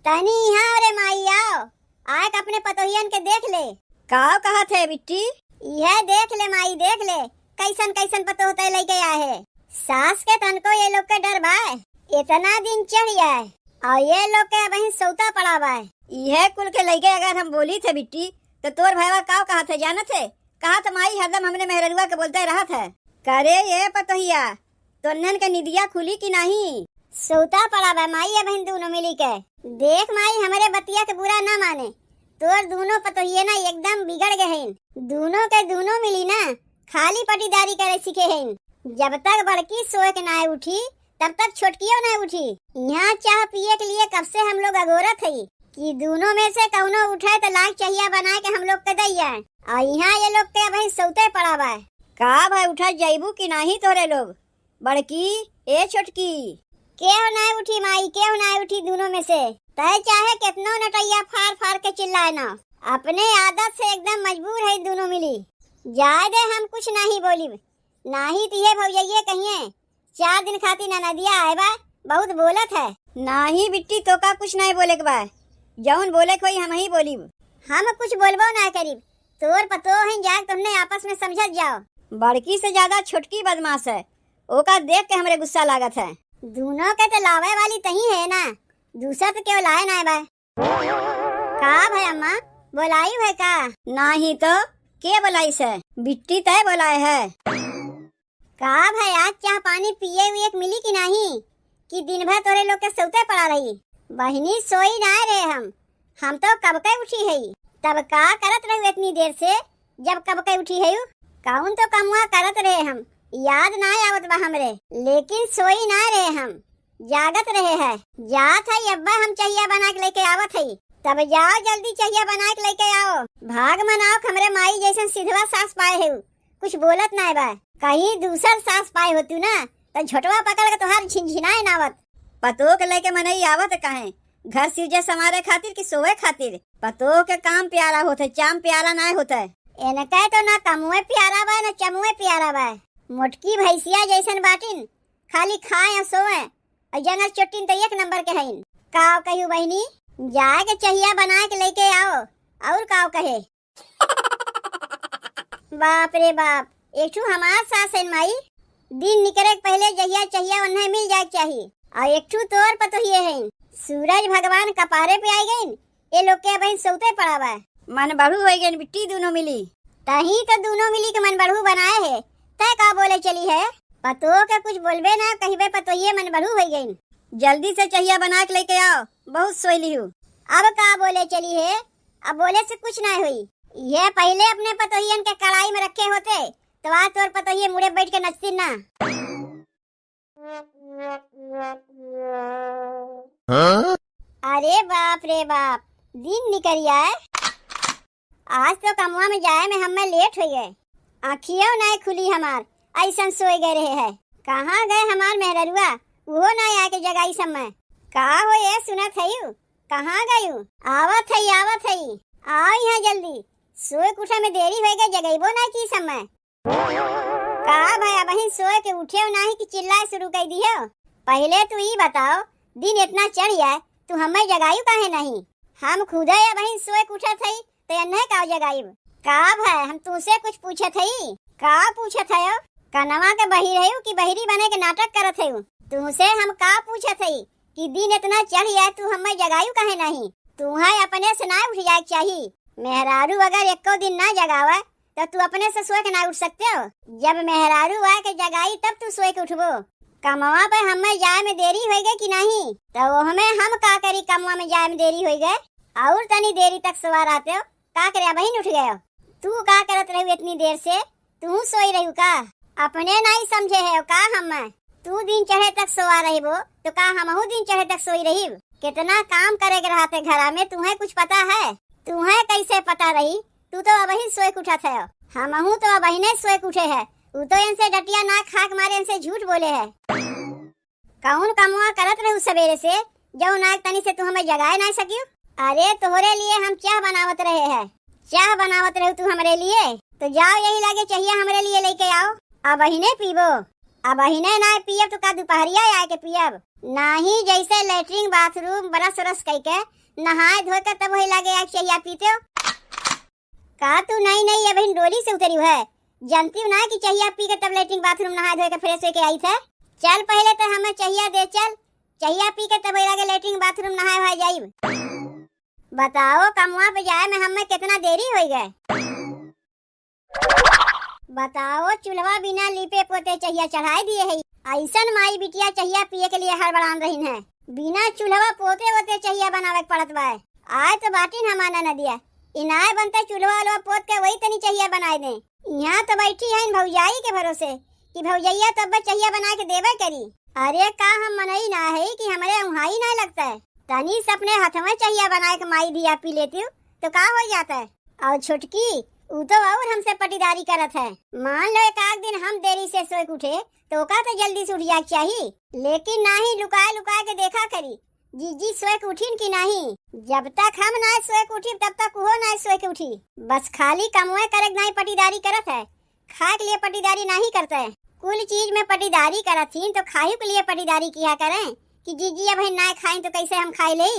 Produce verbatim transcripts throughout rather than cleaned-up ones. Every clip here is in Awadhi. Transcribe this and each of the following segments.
तनी यहाँ रे माई, आओ, आए के अपने पतोहियन के देख ले। का कहत है बिट्टी? इहे देख ले माई, देख ले, कैसन कैसन पतोह तय लइके आए है। सास के तनको ये लोग के डर बाय, इतना दिन चढ़ जाए, और ये लोग के अबहिन सौता पड़ा बाय। इहे कुल के लइके अगर हम बोली थे बिट्टी, तो तोर भैया का कहत है जानत है? कहत माई हरदम हमरे मेहररुआ के बोलते रहत है। करे ये पतोहिया, तोन्हन के निदिया खुली कि नाही? सौता पड़ा बा माई, अबहिन दूनो मिली के। देख माई, हमरे बतिया के बुरा ना माने, तोर दूनो पतोहिए ना एकदम बिगड़ गए हैं। दूनो के दूनो मिली ना खाली पटीदारी करे सीखे हैं। जब तक बड़की सोए के ना उठी, तब तक छोटकियो ना उठी। यहाँ चाह पिए के लिए कब से हम लोग अगोरत हई कि दूनो में से कौनो उठे तो लाग चहिया बनाए के हम लोग के दैया। और यहाँ ये लोग के अबहिन सौते पड़ा बा। का भाई, उठा जाइबू कि नाही तोरे लोग? बड़की, ए छोटकी। केहू नाय उठी माई, केहू नाय उठी दूनो में से। तय चाहे केतनो नटैया फार फार के चिल्लाए ना, अपने आदत से एकदम मजबूर है दूनो मिली। जाए दे, हम कुछ नाही बोलिब, नाही तिहे भौजैये कहिए, चार दिन खातिर ननदिया आए बा, बहुत बोलत है। नाही बिट्टी, तोका कुछ नाही बोले के बा, जौन बोले के होई हम ही बोलिब। हम कुछ बोलबो ना करिब, तोर पतोह हैं, जाके तुमने आपस में समझत जाओ। बड़की से ज्यादा छोटकी बदमाश है, ओका देख के हमरे गुस्सा लागत है। दूनो के तो लावे वाली तही है ना, दूसर तो केहू लाए ना बा। का भाई अम्मा, बोलाई है का? नाही तो के बोलाई से? बिट्टी तय बोलाए है। का भाई, आज चाह पानी पिए हुए एक मिली कि नाही? कि दिन भर तोरे लोग के सौते पड़ा रही? बहिनी, सोई ना रहे हम, हम तो कब के उठी है। तब का करत रहू इतनी देर से, जब कब के उठी है? कौन तो कमुआ करत रहे हम, याद ना आवत बा हमरे, लेकिन सोई ना रहे हम, जागत रहे है। जात है अब्बा, हम चहिया बना के लेके आवत है। तब जाओ जल्दी चहिया बना के लेके आओ। भाग मनाओ, हमरे माई जैसन सिधवा सास पाए है, कुछ बोलत ना बा। कहीं दूसर सास पाए होतू ना, तो झोटवा पकड़ के तोहार झिनझिनाए नावत। पतोह के लेके मनई आवत काहे? घर सिरजे संवारे खातिर कि सोवे खातिर? पतोह के काम प्यारा होत है, चाम प्यारा ना होत है। इनके तो ना कमुए प्यारा बा, ना चमुए प्यारा बा। मोटकी भैंसिया जैसन बाटिन, खाली खाए और सोवे, और जंगल चोटिन तो एक नंबर के हईन। का कहू बहिनी, जाए के चहिया बना के लेके आओ, और का कहे। बाप रे बाप, एक ठू हमार सास है माई, दिन निकरे के पहले जहिया चहिया ओन्हे मिल जाए के चाही। और एक ठू तोर पतोहिए हैं, सूरज भगवान कपारे पे आ गइन, ये लोग के अबहिन सौते पड़ा बा। मन बढ़ू हो गइन बिट्टी दूनो मिली। तही तो दूनो मिली के मन बढ़ू बनाए है, तय का बोले चली है? पतोह के कुछ बोलबे ना, कहिबे पतोहिए मन बढ़ू हो गइन। जल्दी से चहिया बना के लेके आओ, बहुत सोई लिहू। अब का बोले चली है? अब बोले से कुछ ना होई। ये पहले अपने पतोहियन के कड़ाई में रखे होते, तो आज तोर पतोहिए मुड़े बैठ के नचती ना। हाँ? अरे बाप रे बाप, दिन निकल आए। आज तो कमवा में जाए में हमें लेट हो गए, आँखियों नहीं खुली हमार, ऐसन सोए गए रहे है। कहाँ गए हमार मेहररुआ, उहो ना आके जगाई समय। का हो ये सुनत है, कहाँ गयू? आवत है, आवत है, आओ यहाँ जल्दी। सोए के उठे में देरी होई गई, जगइबो ना की समय। का भया बहिन, सोए के उठे नाही कि चिल्लाए शुरू कर दियो? पहले तू ई बताओ, दिन इतना चढ़ जाए, तू हमें जगायू काहे नहीं? हम खुदे या बहिन सोए के उठत हई, तो एन्हे का जगाइब? का भय, हम तुमसे कुछ पूछत हई? का पूछत हयो? कनवा के बहिर हयू कि बहिरी बने के नाटक करत हयू? तुमसे हम का पूछत हई कि दिन इतना चढ़ जाए, तू हमें जगायू काहे नहीं? तुम्हें अपने से ना उठ जाए के चाही। मेहरारू अगर एको दिन ना जगावे, तो तू अपने से सोए के ना उठ सकते हो? जब मेहरारू आए के जगाई, तब तू सोए के उठबो। कमवा पे हमें जाए में देरी होई गई कि नहीं? तो वो हमें हम का करी, कमवा में जाए में देरी होई गए, और तनी देरी तक सोआ रहते हो, का करे, अबहिन उठ गए हो? तू का करत रहू इतनी देर से? तू सोई रहू का? अपने नहीं समझे है का हम? तू दिन चढ़े तक सोआ रहबो, तो का हमहू दिन चढ़े तक सोई रहिब? कितना काम करे के रहते घरा में, तुम्हें कुछ पता है? तुम्हें कैसे पता रही? तू तो अबहिन सोए के उठत है, हमहू तो अबहिने सोए के उठे है। उ तो इनसे डटिया ना खा के मारे इनसे झूठ बोले है। कौन कमवा करत रहू सवेरे से, जौन आज तनी से तू हमें जगाए ना सकियो? अरे, तोहरे लिए हम चाह बनावत रहे है। चाह बनावत रहू तू हमरे लिए, तो जाओ यही लागे चहिया हमरे लिए लेके आओ, अबहिने पीबो। अब अहिने नाय पियब तो का दुपहरिया आए के पियब? नाही, जैसे लेटरिन बाथरूम ब्रश व्रश कइके नहाए धोए के तब वही लागे आए चहिया पीते हो। का तू नई नई अबहिन डोली से उतरी है? जानती हूँ ना कि चहिया पी के तब लेटरिन बाथरूम नहाए धोए के फ्रेश होके आई थे। चल पहले तो हमें चहिया दे चल, चहिया पी के तब वही लागे लेटरिन बाथरूम नहाए हुआ जाइब। बताओ कमवा पे जाए में हमें कितना देरी हो गए। बताओ, चूल्हवा बिना लीपे पोते चहिया चढ़ाए दिए है। ऐसन माई बिटिया चहिया पिए के लिए हड़बड़ान रहिन है। बिना चूल्हवा पोते वोते चहिया बनावे के पड़त बा। आए तो बाटिन हमार ननदिया, इनाए बनते चूल्हवा उल्हवा पोत के वही तनी चहिया बनाए दे। यहाँ तो बैठी है भौजाई के भरोसे कि भौजैया तो अब चहिया बना के देवे करी। अरे का हम मनई ना है कि हमरे उहाई ना लगता है। तनी से अपने हथवा चहिया बनाए के माई धिया पी लेती तो का हो जाता है। और छोटकी, ऊ तो और हमसे पटीदारी करत है। मान लो एक आध दिन हम देरी से सोए के उठे, तो ओका तो जल्दी से उठ जाए के चाही, लेकिन नाही, लुकाए लुकाए के देखा करी, जीजी सोए के उठिन कि नाही। जब तक हम ना सोए के उठी, तब तक उहो ना सोए के उठी। बस खाली कमवे करे के नाही पटीदारी करत है, खाए के लिए पटीदारी नाही करत है। कुल चीज में पटीदारी करत थीन, तो खाए के लिए पटीदारी किया करें कि जीजी अब ना खाई तो कैसे हम खाए ले।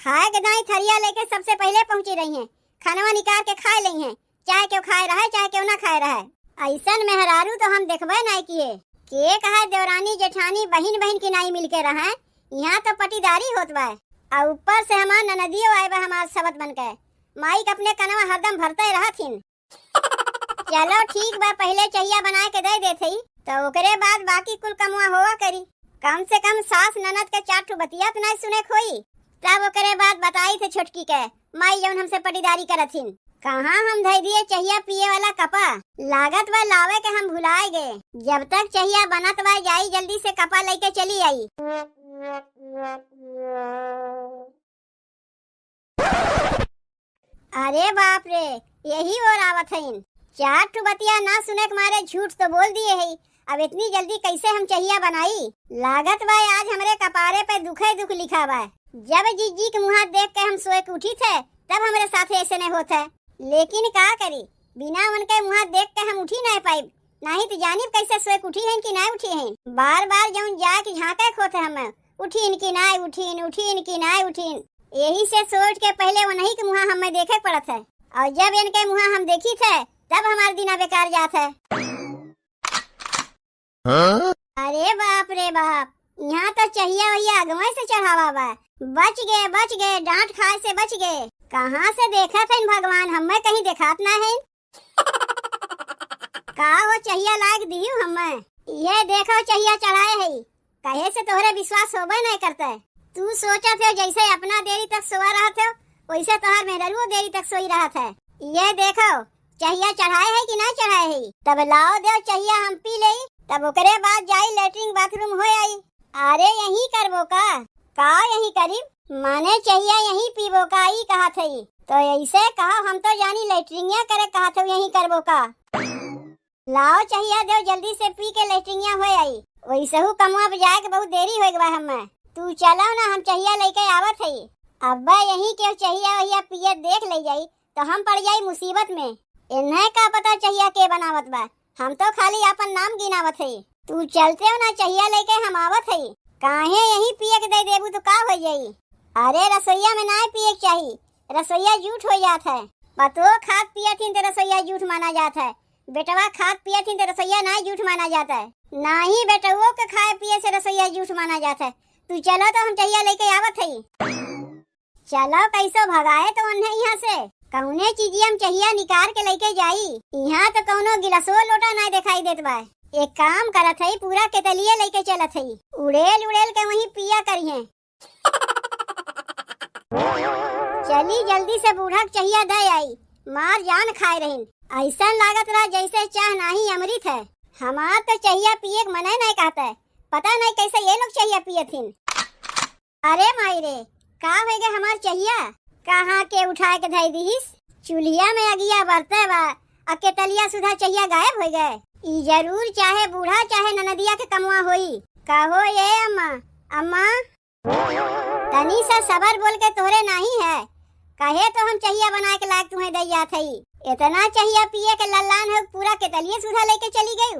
खाए के दाई थरिया लेके सबसे पहले पहुँची रही हैं, खानवा निकाल के खाए ले हैं, चाहे केहू खाए रहे, चाहे केहू ना खाए रहे। ऐसन मेहरारू तो हम देखबे नाय किए। के कहे देवरानी जेठानी बहिन बहिन की नाई मिलके रहे, यहाँ तो पटीदारी होत बा। आ ऊपर से हमार ननदियो आए बा हमार सबत बन के। माई के अपने कनवा हरदम भरते रहत हिन। चलो ठीक बा, पहले चहिया बनाए के दे देत हई, तो ओकरे बाद बाकी कुल कमवा होवा करी। कम से कम सास ननद के चार ठो बतिया तो नाय सुने के होई। तब ओकरे बाद बताई थे छोटकी के, माई जौन हमसे पटीदारी करत हिन। कहाँ हम धई दिए चहिया पिए वाला कपा, लागत बा लावे के हम भुलाए गे। जब तक चहिया बनत बा, जाई जल्दी से कपा लेके चली आई। अरे बाप रे, यही ओर आवत हईन। चार ठो बतिया ना सुने के मारे झूठ तो बोल दिए है। अब इतनी जल्दी कैसे हम चहिया बनाई? लागत बा आज हमरे कपारे पे दुखे दुख लिखा बा। जब जीजी के मुँहा देख के हम सोए के उठी थे, तब हमरे साथे ऐसे नहीं होत है। लेकिन का करी, बिना उनके मुँहा देख के हम उठी नहीं पाइब। नाही तो जानिब कैसे सोए के उठी हैं कि ना उठी हैं। बार बार जौन जाए के झांके के होत है हमें, उठीन कि ना उठीन, उठीन कि ना उठीन। यही से सोच के पहले उन्हीं के मुँहा हमें देखे के पड़त है, और जब इनके मुँहा हम देखी थे, तब हमार दिना बेकार जात है। हाँ? अरे बाप रे बाप, यहाँ तो चहिया वहिया अगवे से चढ़ावा बा। बच गए, बच गए, डांट खाए से बच गए। कहाँ से देखत हन भगवान, हमें कहीं देखात ना है। का हो चहिया लाग दिहू हमें? ये देखो चहिया चढ़ाए है, कहे से तोहरे विश्वास होबे नहीं करते। तू सोचत हो जैसे अपना देरी तक सोआ रहत हो, वैसे तोहर मेहररुओ देरी तक सोई रहत है। ये देखो, चहिया चढ़ाए है कि ना चढ़ाए है? तब लाओ दे चहिया हम पी लेई, तब ओकरे बाद जाई लेटरिन बाथरूम हो आई। अरे यही करबो का? का यही करीब? माने चहिया यही पीबो का, ई कहत हई? तो ऐसे कहो, हम तो जानी लेटरिनिया करे कहत हऊ, यही करबो का? लाओ चहिया देव जल्दी से पी के लेटरिनिया हो आई। वैसहू कमवा पे जाए के बहुत देरी हो गवा हमें। तू चलो ना, हम चहिया लेके आवत हई। अब्बा यही के चहिया वहिया पिए देख ले जाई तो हम पड़ जाई मुसीबत में। इन्हें का पता चहिया के बनावत बा, हम तो खाली आपन नाम गिनावत हई। तू चलते हो ना चहिया लेके हम आवत हई। काहे यही पिए के दे देबू तो का हो जाई? अरे रसोईया में ना पिए के चाही, रसोईया जूठ हो जात है। पतो खात पियत हिन तो रसोईया जूठ माना जात है, बेटवा खात पियत हिन तो रसोईया ना जूठ माना जात है। ना ही बेटवो के खाए पिए से रसोईया जूठ माना जात है। तू चलो तो हम चहिया लेके आवत हई। चलो कैसो भगाए तो उन्हें यहाँ से। कौने चीजिया हम चहिया निकाल के लेके जाई? यहाँ तो कौनो गिलासो लोटा ना दिखाई देत बा। एक काम करत हई, पूरा केतलिया लेके चलत हई। उड़ेल उड़ेल के वहीं पिया करिहें। चली जल्दी से बूढ़ा के चहिया दे आई, मार जान खाए रहिन। ऐसा लागत रहा जैसे चाह नाही अमृत है। हमार तो चहिया पिए के मने नहीं कहता है, पता नहीं कैसे ये लोग चहिया पियत हिन। अरे माई रे, का हो गए हमार चहिया? कहाँ के उठाए के धई दिहिस? चूल्हिया में अगिया बरते बा, आ केतलिया सुधा चहिया गायब हो गए। ई जरूर चाहे बूढ़ा चाहे ननदिया के कमवा होई। कहो ये अम्मा, अम्मा। तनी सा सबर बोल के तोहरे नाही है, कहे तो हम चहिया बना के लायक तुम्हें दे जात हई। इतना चहिया पिए के लल्लान हो, पूरा केतलिए सुधा लेके चली गई।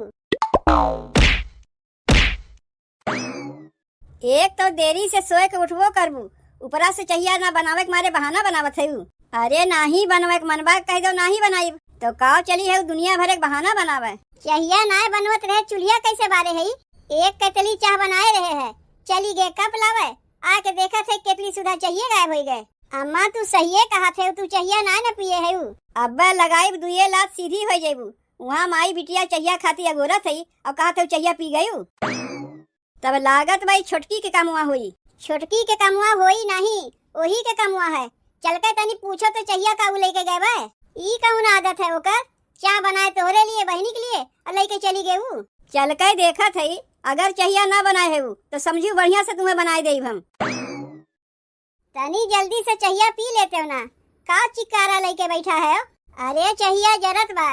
एक तो देरी से सोए के उठबो करबू, ऊपरा से चहिया ना बनावे के मारे बहाना बनावत हऊ। अरे नाहीं बनवे के मन बा, कह दो नाहीं बनाइब, तो काव चली हऊ दुनिया भरे के बहाना बनावे। चहिया नाय बनवत रहे, चुल्हिया कैसे बारे हई? एक केतली चाह बनाए रहे है, चली गए कप लावे, आके देखत है केतली सुधा चहिए गायब होई गए। अम्मा तू सहिए कहत है, तू चहिया नाय न पिए है। अब्बा लगाइब दुइये लात सीधी हो जेबू। वहाँ माई बिटिया चहिया खाती अगोरत है और कहत है चहिया पी गयू। तब लागत बा ई छोटकी के कमवा होई। छोटकी के कमवा होई नाहीं, ओही के कमवा है। चल के तनी पूछो तो चहिया का उ लेके गए बा। ई कौन आदत है ओकर? चाह बनाए तोहरे लिए, बहिनी के लिए, और लेके चली गए उ। चल के देखत है, अगर चहिया ना बनाए है उ, तो समझू बढ़िया से तुम्हें बनाए देब हम। तनी जल्दी से चहिया पी लेते हो ना, का चिकारा लेके बैठा है? अरे चहिया जरत बा,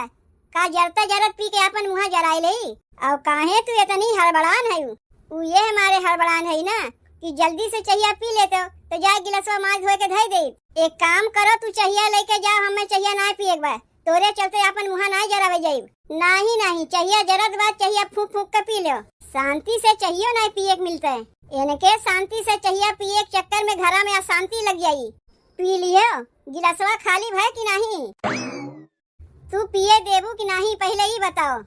का जरता जरत पी के आपन मुँहा जराए लेई? और काहे तू इतनी हड़बड़ान है? उ ये हमारे हड़बड़ान है ना कि जल्दी से चहिया पी लेते हो, तो जा गिलसवा माज धोए के धई दे। एक काम करो, तू चहिया लेके जाओ, हमें चहिया ना पिए के बा। तोरे चलते आपन मुँहा नाय जरावे जाइब। नाहीं, नाहीं, चहिया जरत बा, चहिया फूंक फूंक के पी लो। शांति से चहियो नाय पिए के मिलते। इनके शांति से चहिया पिए के चक्कर में घरा में अशांति लग जाई। पी लियो, गिलासवा खाली भय कि नाहीं? तू पिए देबू कि नाहीं, पहिले ई बताओ।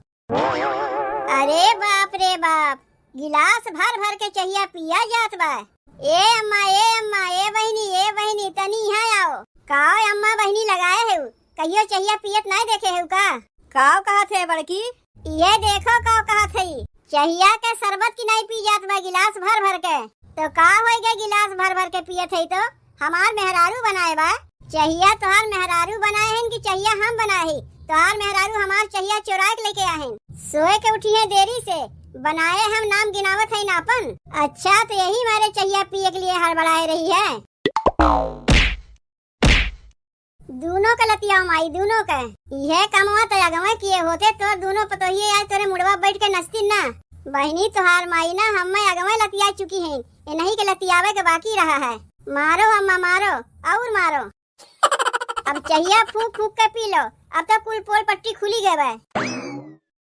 अरे बाप रे बाप, गिलास भर भर के चहिया पिया जात बा। ए अम्मा, ए अम्मा, ए बहिनी, ए बहिनी, तनी यहाँ आओ। काओ अम्मा बहिनी लगाए है, कहियो चहिया पियत नाय देखे है का? काओ कहत है बड़की? ये देखो काओ कहत है, चहिया के शरबत की नाय पी जात बा गिलास भर भर के। तो का होई गए गिलास भर भर के पियत है तो? हमार मेहरारू बनाए बा। चहिया तोहार मेहरारू बनाए हन कि चहिया हम बनाए ही? तोहार मेहरारू हमार चहिया चोराए के लेके आए हन। सोए के उठी है देरी से, बनाए हम नाम गिनावत है ना अपन। अच्छा, तो यही मारे चहिया पिए के लिए हड़बड़ाए रही है। दूनों के लतियाओ माई, दूनों के। इहे कमवा तो अगवे किए होते तो दूनों पतोहिए आज तोरे मुड़वा बैठ के नचती ना। बहिनी तोहार माई ना हमें अगवे लतिया चुकी हैं, इन्हीं के लतियावे के बाकी रहा है। मारो अम्मा मारो, और मारो। अब चहिया फूंक फूंक के पी लो, अब तो कुल पोल पट्टी खुली गए बा।